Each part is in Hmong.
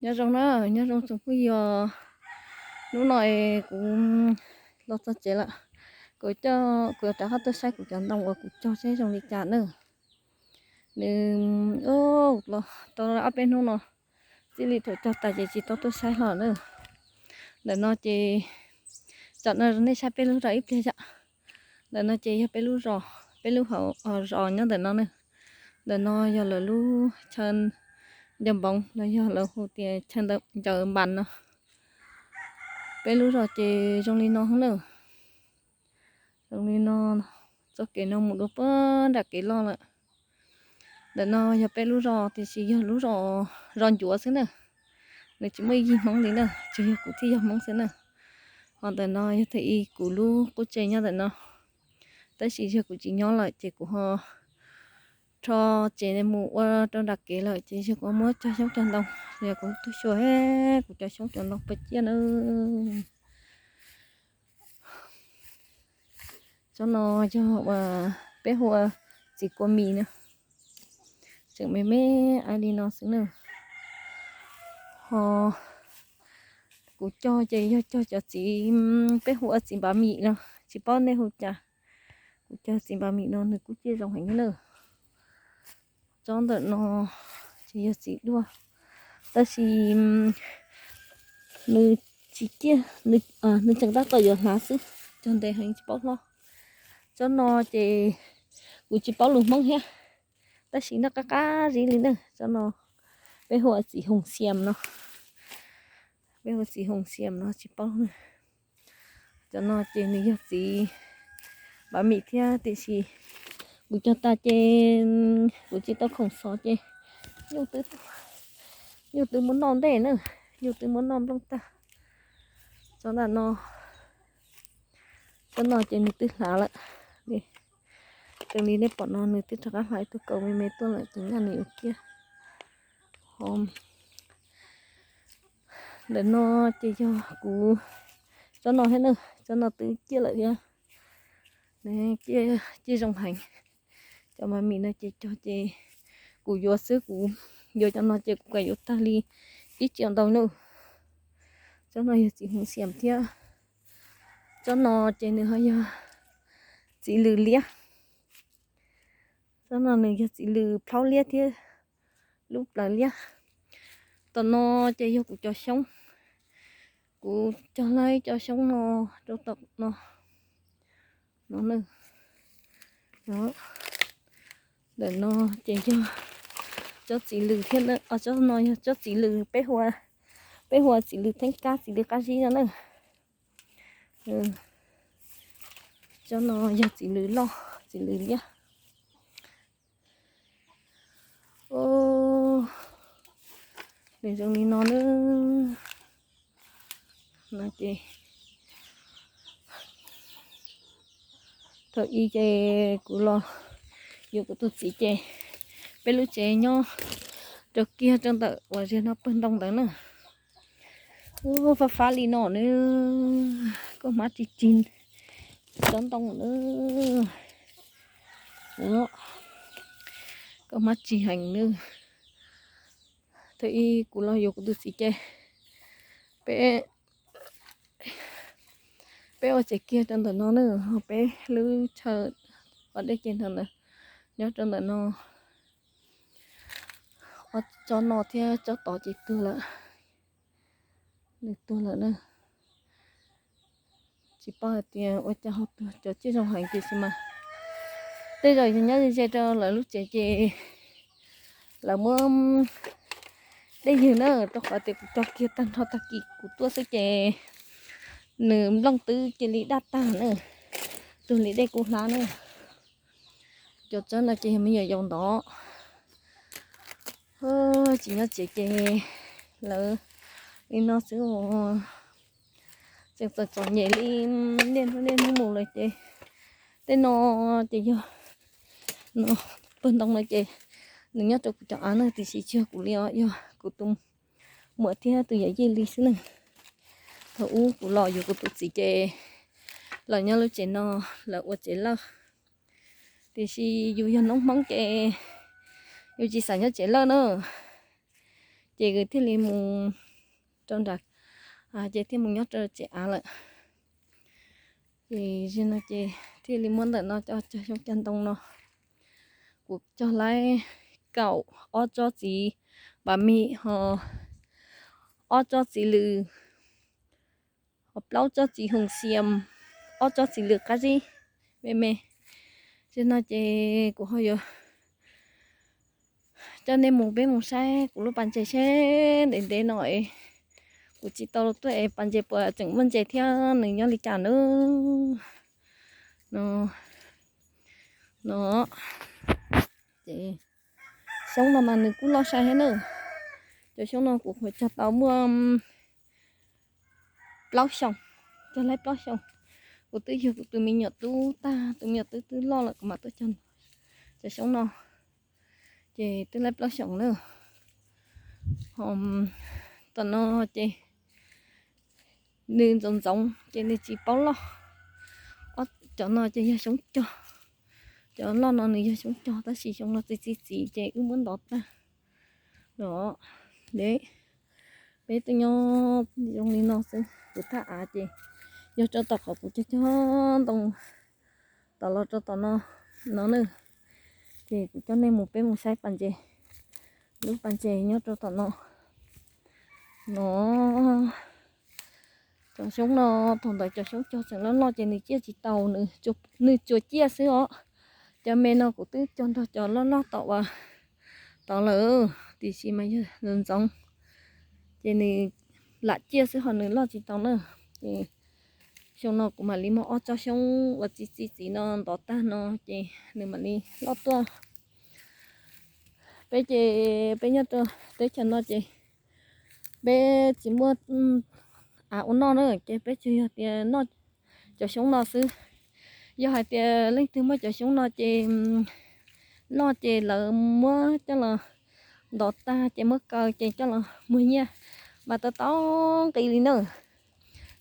Nyob zoo na, nyob zoo tsoom phooj ywg. Hnub no kuv los txog tsev lawm, kuv coj, kuv yuav rov qab tuaj saib kuv cov ntoo uas kuv cog seb zoo li cas na. Nws, los tau ob peb hnub no, txij li thaum cog tas ces tsis tau tuaj saib hlo na. Ntawm no ces, tsam no nej saib peb lub zos ib pliag tso. Ntawm no ces yog peb lub zos, peb lub hauv zos nyob ntawm no na. Ntawm no yog lawv lub chaw ncaws npoov los yog lawv hu tias chaw ncaws npas no. Peb lub zos ces zoo li no na. Zoo li no, txoj kev no mus dua puag nram kev loj lawm. Ntawm no yog peb lub zos tiam sis yog lub zos, zos ncuav xwb na. Nws tsis muaj ib yig Hmoob li na, tsuas yog kuv thiaj yog Hmoob xwb na. Ho ntawm no yog thaum ub kuv lub qub tsev nyob ntawm no, tab sis yog kuv tsis nyob lawm ces kuv ho rho tsev mus ua rau nram kev lawm ces yog kuv muab cog xyoob cog ntoo, yog kuv tuaj xyuas kuv cov xyoob cov ntoo puas ciaj na. Tsob no yog uas peb hu ua txiv kua mis na, tseem me me li no xwb na. Ho kuv cog ces yog cog cov txiv, peb hu ua txiv npav mim no, tsis paub nej hu cas. Kuv cog txiv npav mim no nws kuj ciaj zoo heev na. Tsob ntawm no ces yog txiv duaj, tab sis nws tsis ciaj, nws tseem tab tom yuav hlav xwb, cog ntev heev tsis paub hlob. Tsob no ces kuv tsis paub lus Hmoob thiab, tab sis noj qab qab zib li na. Tsob no peb hu ua txiv hoos xiam no, peb hu ua txiv hoos xiam no tsis paub. Cov no ces nws yog txiv npav mim thiab tiam sis kuv cog tas ces kuv tsis tau khoom xov ces nyuj twb, nyuj twb muab noj ntej na, nyuj twb muab noj nplooj tag. Tsob ntawm no, tsob no ces nws twb hlav lawm. Raws li nej pom no nws twb rov qab hlav ib tug kaus me me tuaj lawm ces nyaj nws yuav ciaj. Ho ntawm no ces yog kuv, tsob no thiab na, tsob no twb ciaj lawm thiab. Ciaj zoo heev. Cov npav mim no ces cog ces kuv yuav xwb, kuv yuav cov no ces kuv kam yuav tag li ib txhiab ntau na. Tsob no yog txiv hoos xiam thiab. Tsob no ces nws ho yog txiv lws liab. Tsob no nws yog txiv lws plhaub liab thiab lub plawv liab. Tom no ces yog kuv cov xyoob, kuv cog laib cov xyoob no rau tom no, no na. Ntawm no ces yog tsob txiv lws thiab, tsob no yog tsob txiv lws, peb hu ua txiv lws theeb kab, txiv lws qab zib no na. Tsob no yog txiv lws loj, txiv lws liab. Nws zoo li no na. No ces thaum ub ces kuv los yuav kuv tus txiv ces peb lub tsev nyob rau kiag rau ntawm uas zig no pawg ntoo ntawd na. Ua fab fab li no na, koj hmab tsis tsig tsob ntoo na. Koj hmab tsig heev na. Thaum ub kuv los yuav kuv tus txiv ces peb, peb ua tsev kiag rau ntawm no na, ho peb lub chaw ua dej ces ntawm ntawd, nyob rau ntawm no. Tsob no thiab tsob tod ces tuag lawm, nws tuag lawm na. Tsis paub hais tias ua cas ho tuag, cov ciaj zoo heev tiam sis mas tej zaum yog nyob ze ze rau lawv lub tsev ces lawv muab dej ywg na, rau qhov tias kuv cog kiag tag nrho tag kis kuv tuaj xwb ces nws nplooj twb cia li daj tag na, tuag li dej kuj hlab na. Cov tsob no ces yog me nyuam yaus ntov, tsis nyob tsev ces lawv li no xwb. Tseem txom txom nyem li, niaj hnub niaj hnub mus lawm ces tej no ces yog no, pawg ntoo no ces nws nyob rau kuv cov av na, tiam sis tsis yog kuv li os, yog kuv tus muam thiab tus yawm yij li xwb na. Thaum ub kuv los yuav kuv tus txiv ces lawv nyob lub tsev no, lawv ua tsev lawj. Tiam sis yus yog noob Hmoob ces yus tsis xav nyob tsev lawj na. Ces thiaj li mus rau nram, ces thiaj mus nyob rau tsev av lawm. Ces zaum no ces thiaj li muab ntawm no cov cog xyoob cog ntoo no, kuv cog laib kaum ob tsob txiv npam mis ho ob tsob txiv lws ho plaub tsob txiv hoos xias, ob tsob txiv lws qab zib me me. Zaum no ces kuv ho yuav coj nej mus, peb mus saib kuv lub pas ntses seb ntev ntev no es kuv tsis tau tuaj es pas ntses puas tseem muaj ntses thiab nws nyob li cas na. No, no, ces xyoob no mas nws kuj loj sai thiab na. Cov xyoob no kuv cog tau muaj plaub xyoos, cog laib plaub xyoos. Kuv twb yug kuv tus me nyuam tub tag, tus me nyuam tub twb loj lawm kuv mam tuaj cog cov xyoob no, ces twb laib plaub xyoos na. Ho tom no ces nws ntxoov ntxoov ces nws tsis paub loj. Cov no ces yog xyoob cog, cov loj no nws yog xyoob cog tab sis xyoo no txi txi txiv ces wb muab ntov tag. Los, peb twb nyob zoo li no xwb, kuv thaj av ces yog rau tom qhov kuv cog cog ntoo tom los rau tom no, no na. Ces kuv coj nej mus, peb mus saib pas ntses, lub pas ntses nyob rau tom no. No, cov xyoob no, thaum ntawd cov xyoob cog tseem loj loj ces nws ciaj tsis tau, nws tsuas ciaj xwb os. Cov me no kuv twb cog nrog cov loj loj tom uas tod lawm, tiam sis mas yog ntxoov ntxoov ces nws lam ciaj xwb ho nws loj tsis tau na. Ces xyoo no kuv mam li muab ob tsob xyoob uas txi txi txiv no ntov tag no ces nws mam li loj tuaj. Peb ces peb nyob rau teb chaws no ces peb tsis muaj av ua noj na, ces peb tsuas yog tias noj cov xyoob no xwb. Yog hais tias leej twg muaj cov xyoob no ces noj ces lawv muab coj los ntov tag ces muab kaw ces coj los muag nyiaj mas tau tau nqi li na.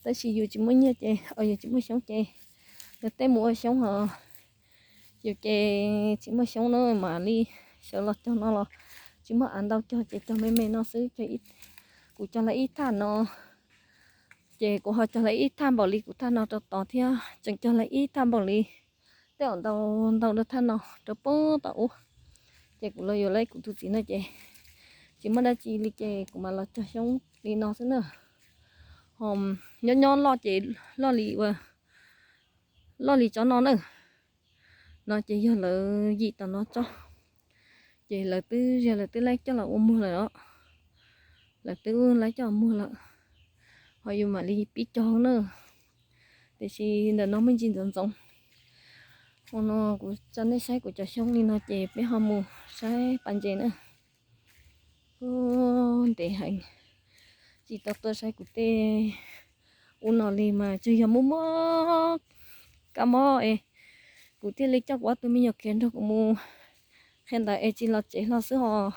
Tab sis yus tsis muaj nyiaj ces, yus tsis muaj xyoob ces luag tej mus ua xyoob hos yus ces tsis muaj xyoob na, mam li sawv los cog no los tsis muaj av ntau cog ces cog me me no xwb. Kuv cog lawv ib thaj no ces kuv ho cog lawv ib thaj npaum li kuv thaj no rau tod thiab tseem cog lawv ib thaj npaum li tej zaum ntau ntau rau thaj no rau pem tom ub. Ces kuv los yuav lawv kuv tus txiv no ces tsis muaj dab tsi li ces kuv mam los cog xyoob li no xwb na. Ho nyob nyob loj ces loj li ua, loj li tsob no na. No ces yog lawv yim tom no tsob, ces lawv twb ziag lawv twb laib coj los ua muag lawm os. Lawv twb laib coj muag lawm, ho yus mam li pib cog na. Tiam sis ntawm no muaj ntsis ntxoov ntxoov. Ua no kuv tso nej saib kuv cov xyoob li no ces peb ho mus saib pas ntses na. Ntev heev, tsis tau tuaj saib kuv tej ub no li mas tsuas yog muaj muaj kab mob es kuv thiaj li coj kuv ob tug me nyuam khiav nrog kuv mus qhia ntawv es tsis los tsev hlo xwb hos.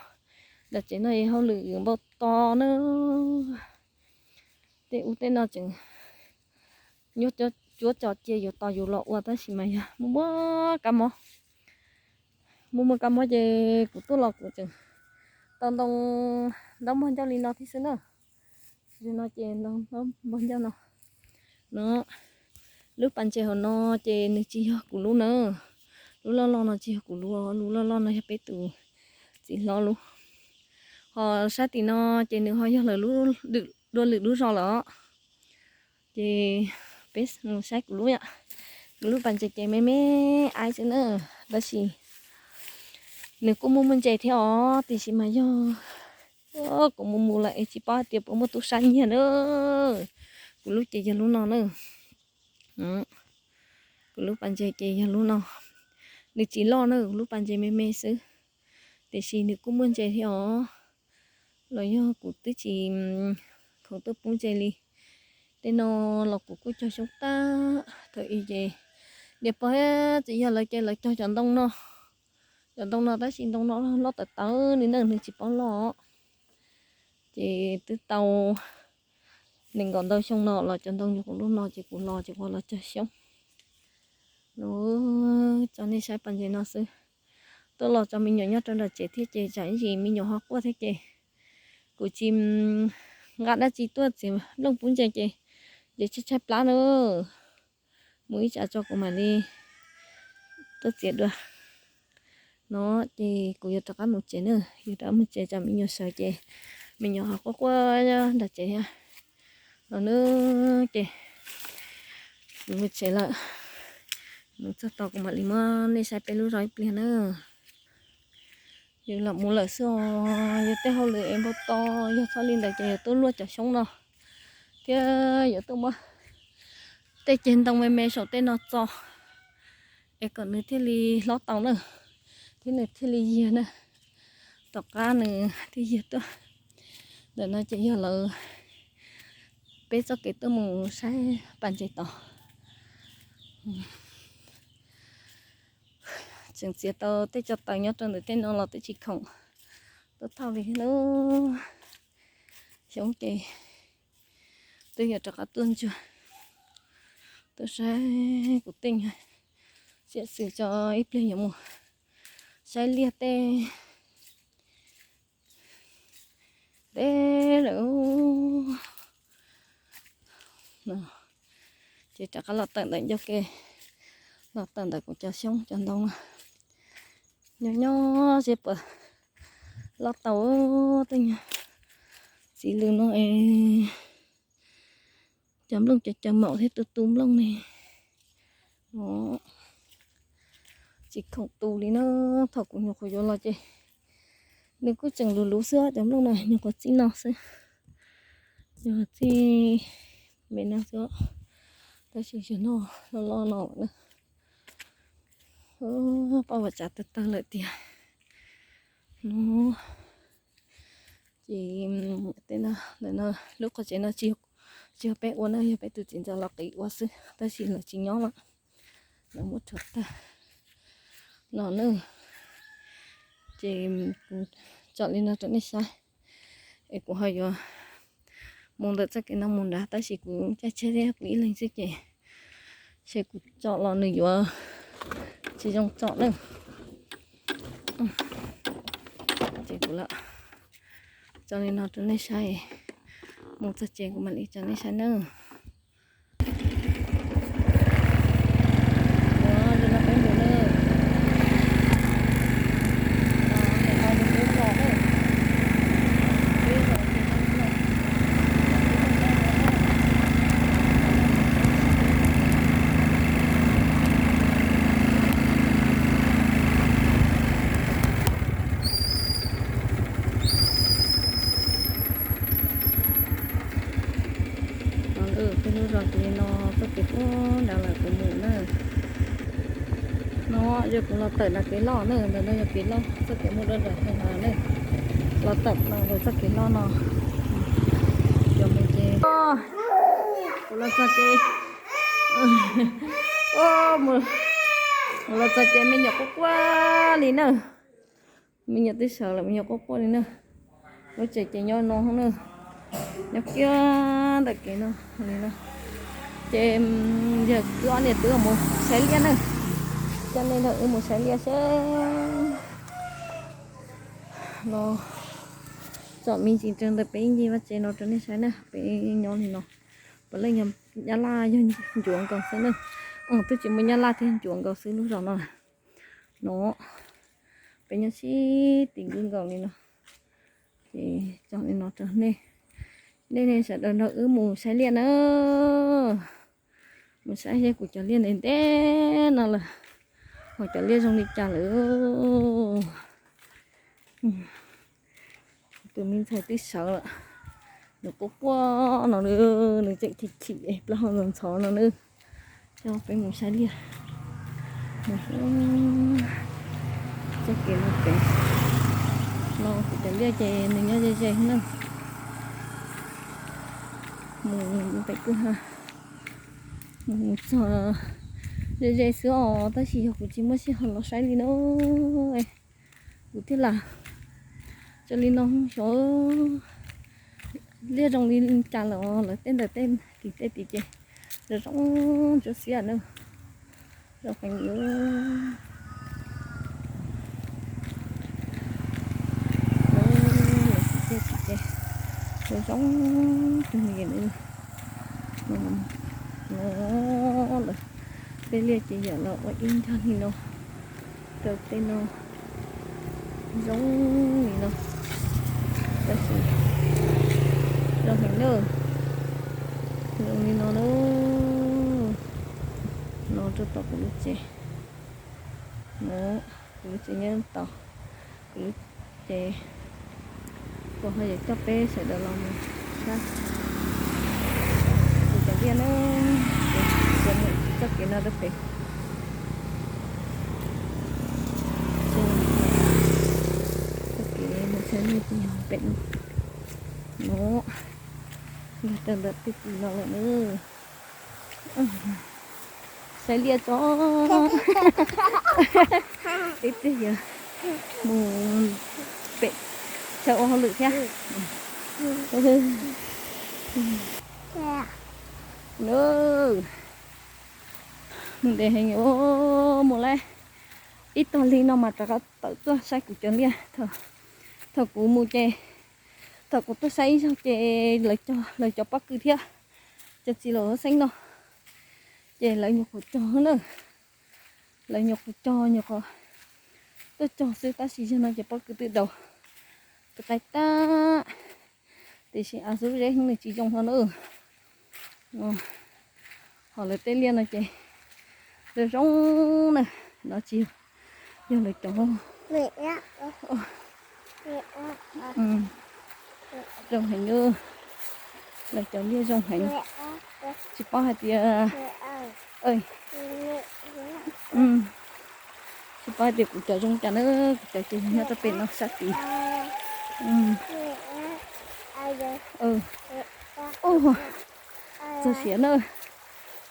Los tsev no es hauj lwm npau tos na. Tej ub tej no tseem nyuaj cuab tso cia yus tos yus los ua tab sis mas yog muaj muaj kab mob. Muaj muaj kab mob ces kuv tuaj los kuv tseem tau ntoo ntaub npog ncauj li no thiab xwb na. Li no ces ntoo ntaub npog ncauj no. No, lub pas ntses hauv no ces nws tsis yog kuv lub na. Lub loj loj no tsis yog kuv lub, lub loj loj no yog peb tus txiv hlob lub. Ho sab tim no ces nws ho yog lawv lub, dua lwm lub zos lawm. Ces peb mus saib kuv lub, kuv lub pas ntses ces me me aib xwb na, tab sis nws kuj muaj muaj ntses thiab os, tiam sis mas yog kuv mus mus lawm es tsis paub hais tias puas muaj tub sab nyiag na. Kuv lub ces yog lub no na. Kuv lub pas ntses ces yog lub no. Nws tsis loj na, kuv lub pas ntses me me xwb, tiam sis nws kuj muaj ntses thiab os. Los yog kuv twb tsis khoom tuaj pub ntses li. Tej no los kuv kuj cog xyoob tag thaum ub ces niam pog txiv yawg lawv ces lawv cog cov ntoo no, cov ntoo no tab sis ntoo no loj tawv tawv li na, nws tsis paub loj. Ces twb tau nees nkaum ntau xyoo no los cov ntoo nyuag kuv lub no ces kuv los ces kuv los cog xyoob. Tso nej saib pas ntses no xwb. Tuaj los tso me nyuam nyob rau nram tsev thiab ces tsam ib ntsis me nyuam ho quaj thiab ces Kuv tsis nqa dab tsi tuaj txiav nplooj pub ntses ces ntshe tshaib tshaib plab na. Mus ib tsam tso kuv mam li tuaj txiav dua. No ces kuv yuav rov qab mus tsev na, yuav rov qab mus tsev tsam me nyuam sawv ces me nyuam ho quaj quaj nram tsev thiab. No na ces kuv mus tsev lawm, mus txog tod kuv mam li muab nej saib peb lub zos ib pliag na. Yus lam mus lawm xwb os, yus tej hauj lwm es npau taws, yog txhob li ntawd ces yuav tuaj luaj cov xyoob no thiab yuav tuaj muab tej ceg ntoo me me saum tej no txo es kom nws thiaj li hlob tau na, thiab nws thiaj li yiag na. Tom qab nws thiaj yiag tuaj. Ntawm no ces yog lawv peb txoj kev tuaj mus saib pas ntses tod. Tseem txiav tau tej tso taws nyob rau ntawm tej no los twb tsis khoom tuaj thauj li lub xyoob ces twb yuav rov qab tuaj ntsuag tuaj saib kuv teej. Xiam xws tso ib pliag yuav mus saib liaj tej ntev lawm. Ces rov qab los tawm ntawm ncauj ke, los tawm ntawm kuv cov xyoob cov ntoo no. Nyob nyob seb puas loj tau tej nyuag txiv lws no es cov nplooj cov caws maum thiab tu tu nplooj ne. Tsis khoom tu li na, thaum kuv nyuam qhuav yuav los ces nws kuj tseem luv luv xwb, cov nplooj no nyuam qhuav txij no xwb, nyuam qhuav txij me no xwb, tab sis zaum no loj loj no na. Paj vam tsav tawg tawg lawm tiag. Ces tej no, lub qhov tsev no tsis yog peb ua na, yog peb tus txiv ntxawm los qiv ua xwb, tab sis lawv tsis nyob lawm, lawv muab rhuav tag los na. Ces kuv tsom li no rau nej saib, es kuv ho yuav mus ntawm txoj kev no mus nrad, tab sis kuv caij tsheb thiab kuv ib leeg xwb ces ntshe kuv tsom los nws yuav tsis zoo tsom na. Ces kuv lam tso li no rau nej saib, mus txog tsev kuv mam li tso nej saib na. Peb lub zos ces no txoj kev puag nrad lawm kuv mus na. No yog kuv los tawm nram kev loj na, ntawm no yog kev loj, txoj kev mus dua nram no na. Los tawm no ntawm txoj kev loj no, cov mus ces kuv los txog ces, kuv los txog ces me nyuam quaj quaj li na. Me nyuam twb sawv lawm, me nyuam quaj quaj li na. Lub tsev ces nyob no na, nyob kiag ntawm kev no li na. Ces yog wb ob niam tub mus saib liaj na, coj nej nrog wb mus saib liaj seb. No tsom me ntsis rau ntawm peb ib ncig vaj tsev no rau nej saib na, peb nyob li no. Puav leej yog nyab laj yog ncuav nkaus xwb na. Twb tsis muaj nyab laj thiab, ncuav nkaus xwb lub zos no. No peb nyob sib tim nkaus li no. Ces tsom li no rau nej, nej sawv daws nrog wb mus saib liaj na. Mus saib seb kuv cov liaj ntev ntev no lawm, ho cov liaj zoo li cas lawm. Tus me ntxhais twb sawv lawm, nws quaj quaj no, nws tseem chim chim plaub hau ntxhov ntxhov no na. Coj peb mus saib liaj. Txoj kev mus pem no kuv cov liaj ces nws nyob ze ze na. Mus pem kwj ha, mus txog ze ze xwb os, tab sis yog kuv tsis muaj sij hawm los saib li no. Kuv thiaj lam tso li no xyov liaj zoo li cas lawm os, lawv tej ntawm tej tim tej tim ces zoo zoo ntsuab xiab na, zoo heev li. Lawv tim tej tim ces Zoo kawg li no, no lawm. Tej liaj ces yam los ua ib ncag li no, rau tej no zoo li no, tab sis zoo heev na, zoo li no na. No rau tom kuv lub tsev, no kuv lub tsev nyob tom kuv lub tsev. Kuv ho yuav coj peb sawv daws los mus saib kuv cov liaj na, kuv mus txoj kev no rau pem. Txoj kev mus saib liaj ces yog pem no, no yog rau ntawm tej tim no lawm na. Saib liaj tso, ib pliag yuav mus pem chaw ua hauj lwm thiab. Mus ntev heev, mus lawm ib tag li no mas rov qab tawm tuaj saib kuv cov liaj. Thaum kuv mus ces, thaum kuv tuaj saib ib zaug ces lawv cov pob kws thiab cov txiv laum xeeb no ces lawv nyuam qhuav cog na. Lawv nyuam qhuav cog, nyuam qhuav tuaj cog xwb, tab sis zaum no ces pob kws twb daus, twb qaib tag, tiam sis av xub zeb nws tsis zoo no na. Ho lawv tej liaj no ces zoo zoo na, no tsis yog lawv cov. Zoo heev, lawv cov liaj zoo heev, tsis paub hais tias, tsis paub hais tias kuv cov zoo cas na, kuv cov ces nyob rau pem no sab tid. Txog siav na,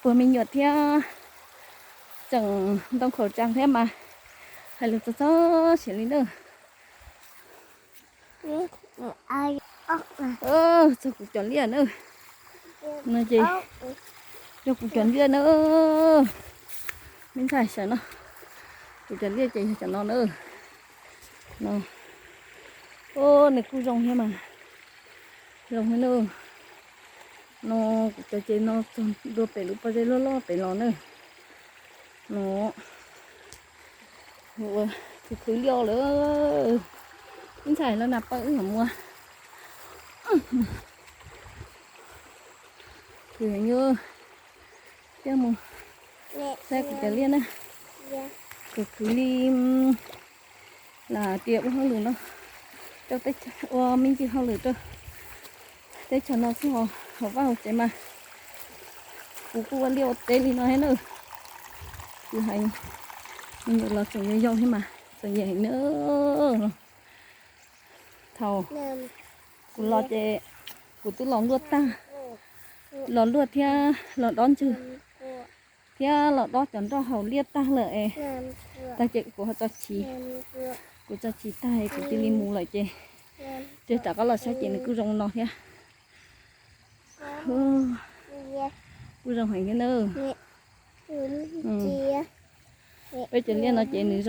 puag me nyuam thiab tseem ntoo khaum tsaa thiab mas hais lus txog txog siav li na. Txog kuv cov liaj na, no ces yog kuv cov liaj na, me ntxhais saib no, kuv cov liaj ces yog cov no na. No, nws kuj zoo thiab mas, zoo thiab na. No kuv cov ces no txog dua pem lub pob zeb loj loj pem los na. No ua khwv khwv liaj lawm, ib ntxhais los nas pawg wb mam muab khwv nyuj thiab mus saib kuv cov liaj na. Khwv khwv li lam tias ua hauj lwm no rau teb chaws, ua me ntsis hauj lwm rau teb chaws no xwb, hauv vaj hauv tsev mas kuv kuj ua liaj ua teb li no thiab na. Kuv hais me nyuam los tseem yau yau thiab mas txom nyem heev na. Thaum kuv los ces kuv twb los luaj tag, los luaj thiab los dob ntswg thiab los dob cov nroj haus liaj tag lawm es tag ces kuv ho tso chiv, kuv tso chiv tag es kuv cia li mus lawm ces rov qab los saib ces nws kuj zoo no thiab. Kuj zoo heev thiab na. Peb cov liaj no ces nws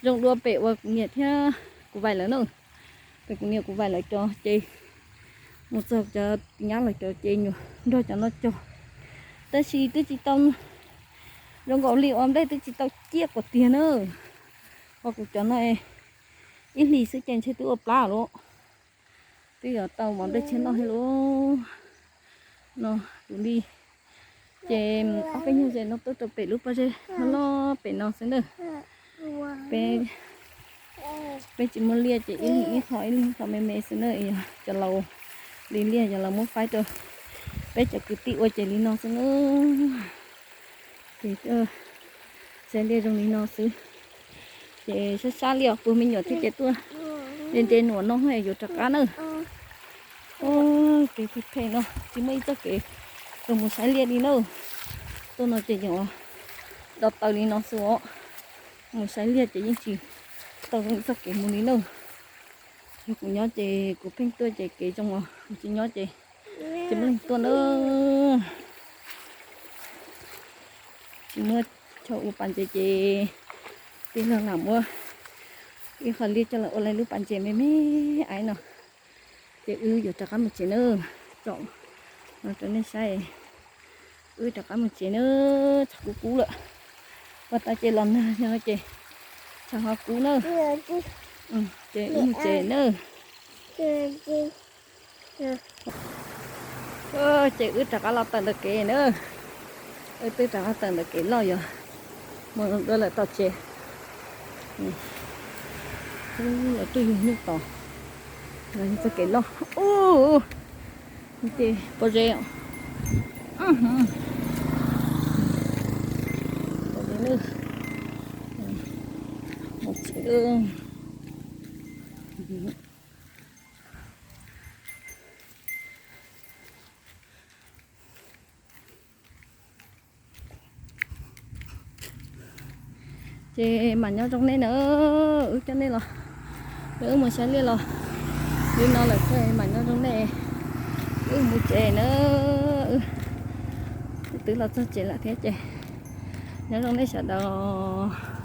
zoo dua pem uas kuv niam thiab kuv vaiv lawv na. Pem kuv niam kuv vaiv lawv cov ces mus txog cov tis nyab lawv cov ces nyuam nrog cov no cog, tab sis twb tsis tau zoo nkaus li uas nplej twb tsis tau ciaj kom tiag na. Ho kuv cov no ib hlis xwb ces ntshe twb ua plab lawm. Twb yuav tau mov nplej tshiab noj thiab lauj. No kuv li ces ob peb nyuag ze no tuaj rau pem lub pob zeb loj loj pem no xwb na. Peb, peb tsis muaj liaj ces ib leeg ib qho ib leeg ib qho me me xwb na. Yog cov laus li liaj yog lawv muab faib rau peb cov kwv tij ua ces li no xwb na. Ces saib liaj zoo li no xwb. Ces sab sab li os, puag me nyuam thiab ces tuaj nte nte nuam no yuav rov qab na. Kev phem phem no tsis muaj ib txoj kev rau mus saib liaj li na. Tuaj no ces yeej do taw li no xwb os. Mus saib liaj ces yeej tsis tau zoo ib txoj kev mus li na. Yog kuv nyob ces kuv pheej tuaj ces kev zoo os, kuv tsis nyob ces tsis muaj leej tuaj na. Tsis muaj chaw ua pas ntses ces tij laug lam muab ib qho liaj coj los ua lawv lub pas ntses me me aiv no. Ces wb yuav rov qab mus tsev na, tsom no rau nej saib. Wb rov qab mus tsev na, tshav kub kub lawm. Pog tau ces los nag no ces tshav ho kub na. Ces wb mus tsev na. Ces wb rov qab los tawm ntawm kev na. Wb twb rov qab tawm ntawm kev loj yuav mus dua lawm tom tsev. Los twb yog nyuj tod, los yog txoj kev loj. Ub, ces pob zeb, pob zeb, mus tsev. Ces mam nyob zoo nej na, wb coj nej los, wb mus saib liaj los li no lawm ces mam nyob zoo nej, wb mus tsev na. Wb twb los txog tsev lawm thiab ces nyob zoo nej sawv daws.